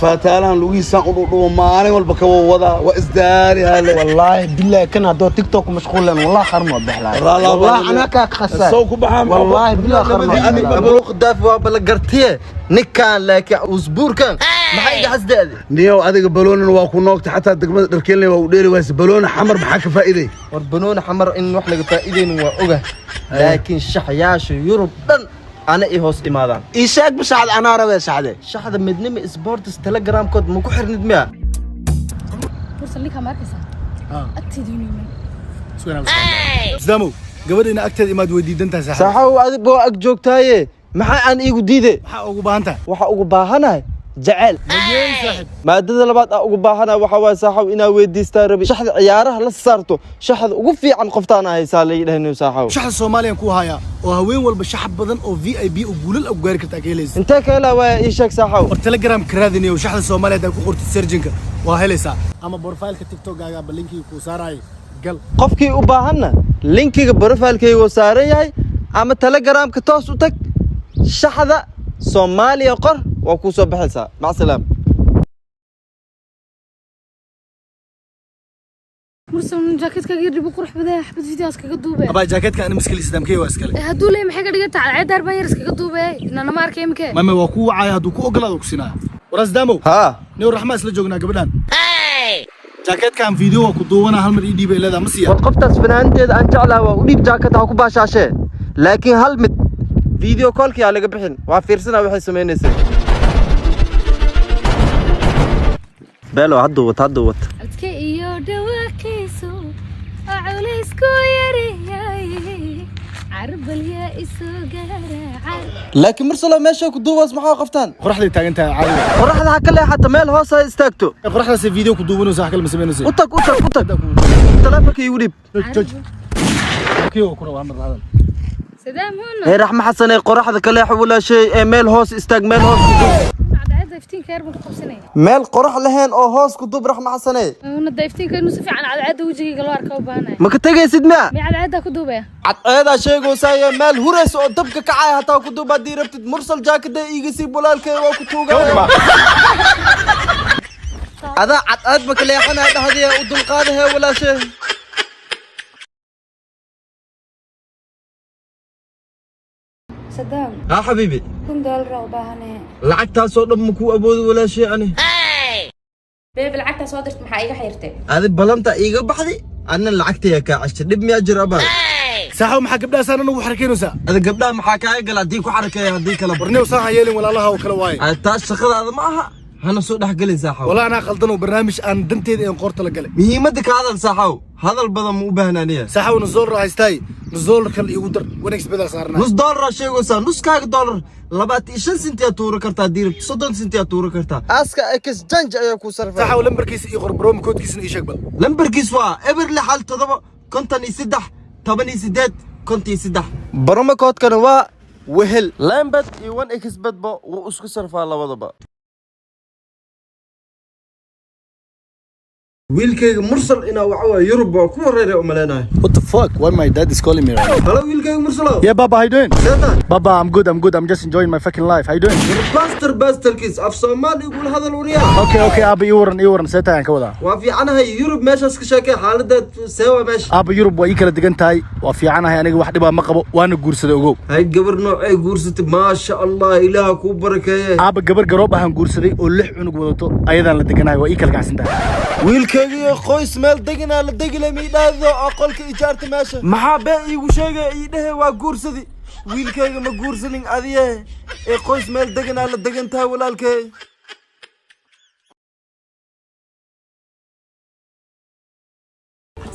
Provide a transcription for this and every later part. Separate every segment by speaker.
Speaker 1: Faataalahan lugihiisaan u dhudhubo, maalin walba ka wadaa, waa isdaari hale.
Speaker 2: Wallaahi billahi, kan haddoo TikTok mashquulan, wallahi kharma bixlaa. Wallahi anaa kaa khasaar.
Speaker 1: Sow ku baxaa.
Speaker 2: Wallaahi billahi kharma.
Speaker 3: Abuu Qadaafi waa bala gartiye ninkan, laakiin usbuurkan maxay iga xasdaade?
Speaker 1: Niyow, adiga baloonin waa ku noogta, xataa degmada Dharkeenley waa u dheeli wayse. Balooni Xamar maxaa ka faa'iiday?
Speaker 3: War banooni Xamar in wax laga faa'iidaynin waa oga, laakiin shaxyaasha Yurub dhan ana i hoos imaadaan.
Speaker 2: Ii sheeg ba saxda, anaa rabee saxde.
Speaker 3: Shaxda Midnimo Sports Telegramkood ma ku xirnid miya?
Speaker 4: Mursal, ninkaa ma arkaysaa? Agteeda inuu iman.
Speaker 5: Islaamow, gabadhayna agteeda imaad way diidan tahay, saaxiib.
Speaker 3: Saaxow, adig boo ag joogtaaye, maxaa aan iigu diide?
Speaker 5: Maxaa ugu baahan tahay?
Speaker 3: Waxa ugu baahanahay jaceyl.
Speaker 5: Mayey, saaxiib.
Speaker 3: Maadada labaad aa ugu baahanahay waxaa waaye, saaxow, inaa weydiistaa rabi shaxda ciyaaraha la saarto, shaxda ugu fiican qoftaan haysaa la dhahayno, saaxow.
Speaker 5: Shaxda Soomaaliyan ku hayaa oo haween walba shax badan oo VIP oo guulal ku gaari kartaa ka helaysa.
Speaker 3: Intee ka helaa waaya? Ii sheeg, saaxow.
Speaker 5: War Telegram ka raadinayo shaxda Soomaaliya, hadaa ku qortid searchinka waa helaysaa, ama profileka TikTok-gaaga ba linkiga kuu saaraayo gal.
Speaker 3: Qofkii u baahanna linkiga profilekayga oo saaran yahay ama Telegramka toos u tag, shaxda Soomaaliya qor, waa kuu soo baxaysaa. Mac salaam.
Speaker 4: Mursal, jaaketkaaga yar dhibu qurux badan yahay, xabad videos kaga duubay.
Speaker 5: Abaa, jaaketka ani maskali islaamkey waa iskale.
Speaker 4: Ee, hadduu leeyahay maxay ka dhigan tahay? Cadceed daar baan yar iskaga duubay, nanama arkay imike.
Speaker 5: Mame, waa kuu wacaya, hadduu ku ogolaado ku siinaya. War Asdaamow.
Speaker 3: Haa.
Speaker 5: Niyow, Raxmaa isla joognaa. Gabadhan jaakeetkan video waa ku duubanaa, hal mar ii dhiibay leedaha, ma siiya?
Speaker 3: War qoftaas fanaanteeda aan jeclaha waa u dhiib, jaakada ha ku baashaashee, laakiin hal mid video callkii aa laga bixin, waa fiirsanaa waxay samaynaysaa. Beelo hadduu wata, hadduu wata.
Speaker 4: Codka iyo dhawaaqiisu oo culaysku yaryahay, carbal yaa isoo garaaca.
Speaker 3: Laakiin Mursalo, meesha ku duubaas maxaa qoftaan?
Speaker 5: Qoraxday taagan tahay, caadi.
Speaker 3: Qoraxda ha ka leexata, meel hoos ha istaagto.
Speaker 5: Qoraxdaas video ku duubanaysa, wax kale ma samaynaysa.
Speaker 3: U tag, u tag, u tag, telefonka iigu dhiib.
Speaker 5: Jooj, kii waa ku rabaa mar hadal.
Speaker 4: Sadaam huno.
Speaker 3: Ee Raxma Xasan, ee qoraxda ka leexo walaashay, ee meel hoos istaag, meel hoos ku duub.
Speaker 4: Cadceedda iftiinka yar baan ku qabsanaya.
Speaker 3: Meel qorax lahayn oo hoos ku duub, Raxma Xasane.
Speaker 4: Una da iftiinka inuu si fiican cadceedda wejigayga loo arka u baahanaya.
Speaker 3: Ma ka tegaysid miya?
Speaker 4: Miya cadceeddaa ku duubaya?
Speaker 3: Cadceedaa sheegoysaaye, meel huraysa oo dabka kacaya hataa ku duub haddii rabtid. Mursal, jaakada iiga sii bulaalkay, waa ku tuugaya. Adaa cadceed ma ka leexanaya dhahdiya, u dulqaadahee walaashe.
Speaker 6: Sadaam.
Speaker 3: Haa xabiibi.
Speaker 6: $1000 u baahanaya.
Speaker 3: Lacagtaasoo dhan ma kuu awoodi walaashe ani.
Speaker 6: Baby, lacagtaa soo dirta maxaa iga xirtay?
Speaker 3: Adi balanta iiga baxdi, adna lacagtaya kaa cesha, dhib miyaa jira abaa?
Speaker 5: Saaxiib, maxaa gabdhaha saan ugu xarakeynaysaa?
Speaker 3: Ada gabdhaha maxaa kaaga gala haddii ku xarakeeya, haddii kala?
Speaker 5: Warniyow, saan ha yeelin, walaalaha oo kale waaye.
Speaker 3: Ay, taas shaqadaada ma aha, hana soo dhex gelin, saaxaw.
Speaker 5: Walaa anaa khaldan oo barnaamij aan danteeda een qoorta la galay.
Speaker 3: Muhiimadda ka hadal, saaxaw, hadal badan ma u baahnaaniya.
Speaker 5: Saaxiib, nus dollar haystaay, nus dollar kale iigu dar, wanags bedel saarnaa.
Speaker 3: Nus dollar sheegaysaa, nuskaaga dollar 25 senti aad tuuri kartaa, haddii rabto 30 senti aad tuuri kartaa. Aska exchange ayaa ku sarfay.
Speaker 5: Saaxiib, lambarkiisa ii qor, promo codekiisana ii sheeg bal.
Speaker 3: Lambarkiis waa 067 53 18 53. Promo codekana waa Wehel. Lambert iyo 1xBet ba wuu isku sarfaa labadaba. Wiilkayga Mursal inaa waxa waaye Yurub waa ku wareeray u maleynayo.
Speaker 5: What the fuck? Why my dad is calling me right now?
Speaker 3: Hello, wiilkayga Mursalow.
Speaker 5: Yeah, Baba, how you doing?
Speaker 3: Seeta.
Speaker 5: Baba, I'm good, I'm good. I'm just enjoying my fucking life. How you doing?
Speaker 3: Baster basterkiis af Soomaali igula hadal, wariyaa.
Speaker 5: Okay, Aba, ii waran, ii waran, see tahay aan ka wadaa.
Speaker 3: Waa fiicanahay. Yurub meeshaas ka sheekay, xaaladeed seewa meesha?
Speaker 5: Aba, Yurub waa ii kala degan tahay, waa fiicanahay aniga, wax dhibaa ma qabo, waana guursaday, ogow.
Speaker 3: Hay, gabar noocay guursatay? Maasha Allah, Ilaaha kuu barakeeye.
Speaker 5: Aba, gabar garoob ahaan guursaday oo lix cunug wadato, ayadaan la deganahay, waa ii kala kacsan tahay.
Speaker 3: Wiilkaygiiyo qoys meel deganaa la degila miidhaahdo oo qolka ijaarta meesha, maxaa been iigu sheegaya? Ii dhehe waa guursadi. Wiilkayga ma guursanin adiye, ee qoys meel deganaa la degan tahay, walaalkay.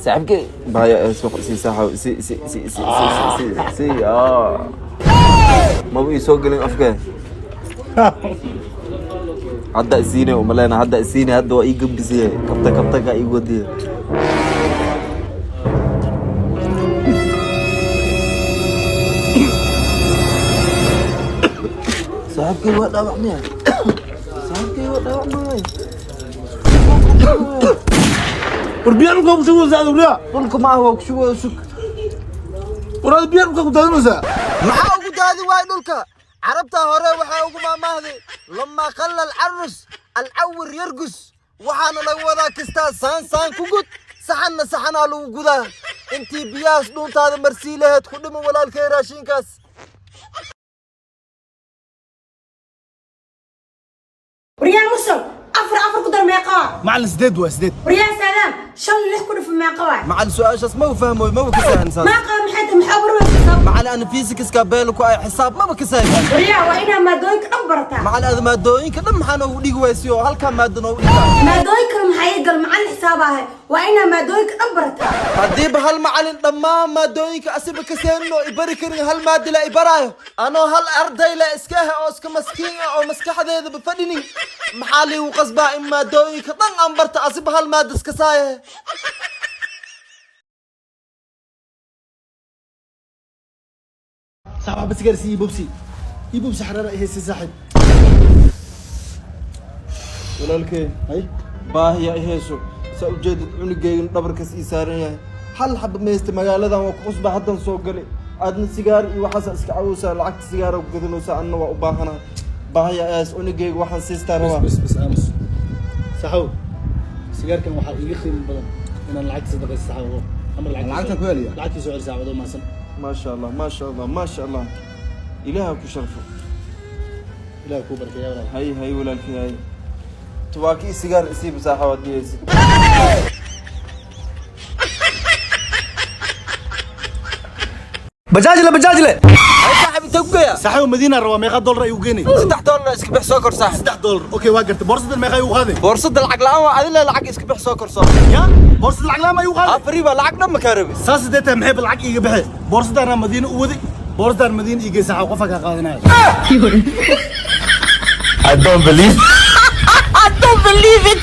Speaker 3: Saaxiibkay baya suuq si saaxo si si si si si si si maba ii soo gelin afkee. Hadda isiine umaleyna, hadda isiine, hadda waa ii gambisiye, kabta kabtaga ii wadiye. Saaxiibkay waa dhaawacmaya, saaxiibkay waa dhaawacmaya.
Speaker 5: War biyaa dhulka ku shubeysaa adigu, biyaa?
Speaker 3: Dhulka ma ah, waa ku shubaya, shug.
Speaker 5: War adiga biyaa dhulka ku daadinaysaa.
Speaker 3: Maxaa ugu daadi waay dhulka? Carabta hore waxaa ugu maamaahday lamaa qalla alcarus. Alcawir yargus waxaana laga wadaa kistaa saan saan ku gud, saxanna saxanaa lagu gudaa. Intii biyahaas dhuuntaada marsii laheed, ku dhimo walaalkay raashinkaas.
Speaker 7: Waryaa Mursal, afar afar ku dar meeqa waa?
Speaker 5: Macallin, sideed waa sideed.
Speaker 7: Waryaa Saadaam, shan lix ku dhufo meeqa waa?
Speaker 3: Macallin, su-aashaas ma fahmoy, maba ka sahansan.
Speaker 7: Meeqa maxay tahay? Maxaa barweysaa?
Speaker 3: Macallin, ana fiisikiska beelo ku ay, xisaab maba ka sahan.
Speaker 7: Waryaa, waa inaa maadooyinka dhan barataa.
Speaker 3: Macallin, ada maadooyinka dhan maxaa noogu dhigi waysiyo oo halkaa maado noogu dhigtaa?
Speaker 7: Maadooyin kale maxaa ii gal? Macallin xisaab ahay, waa inaa maadooyinka dhan barataa.
Speaker 3: Haddiiba hal macallin dhammaan maadooyinka asiba ka seenin oo ibari karin, hal maadi la ibaraayo, anoo hal arday la iska ah oo iska maskiin ah oo maskaxdeedaba fadhinin, maxaa liigu qasbaa in maadooyinka dhan aan barta, asiba hal maada iska saaya?
Speaker 5: Saaxib, waxba sigaar sii bobsi, ii bobsi, xaraara ay haysay, saaxib.
Speaker 3: Walaalkey,
Speaker 5: hay.
Speaker 3: Baahiya i hayso, saa ujeedid cunugeygan dhabarkaas ii saaran yahay, hal xaba maysta. Magaaladan waa ku cusba, haddan soo galay. Aadna sigaar iyo waxaasa iska cawowsaa, lacagta sigaara ku gadanaysaa, anna waa u baahanahay. Baahiya i hayso, cunugeyga waxaan siistaa rabaa.
Speaker 5: Bas bas, aamus saxow. Sigaarkan waxaa iiga qiimo badan inaan lacagta sadaqaysto, saxow. Amar
Speaker 1: Lacagta ku heliya?
Speaker 5: Lacagtii soo celi, saaxib, adoo mahadsan.
Speaker 3: Maasha Allah, maasha Allah, maasha Allah, Ilaaha ku sharfo.
Speaker 5: Ilaah kuu barkeeya, walaal.
Speaker 3: Hay hay walaalkey, hay. Tubaaki iyo sigaar isiiba, saaxib, haddii haysid.
Speaker 1: Bajaajle, bajaajle.
Speaker 3: Hay saaxib, intee ku geeyaa?
Speaker 5: Saaxiib, Madiina rabaa, meeqa dollar ayuu geenay?
Speaker 3: $3 iska bix, soo kor, saaxib.
Speaker 5: $3, okay, waa gartay. Boorsadan meeqa ayuu qaaday?
Speaker 3: Boorsada lacag la'aan waa, adila lacag iska bix, soo kor soo.
Speaker 5: Ya, boorsada lacag la'aan ayuu qaaday?
Speaker 3: Afari baa lacag dhan ma kaa rabi.
Speaker 5: Saas sidee tahay? Maxay ba lacag iiga baxee? Boorsadaanaa Madiina u waday, boorsadaan Madiina ii gey, saaxiib, qofa kaa qaadanaya.
Speaker 1: I don't believe.
Speaker 3: I don't believe it.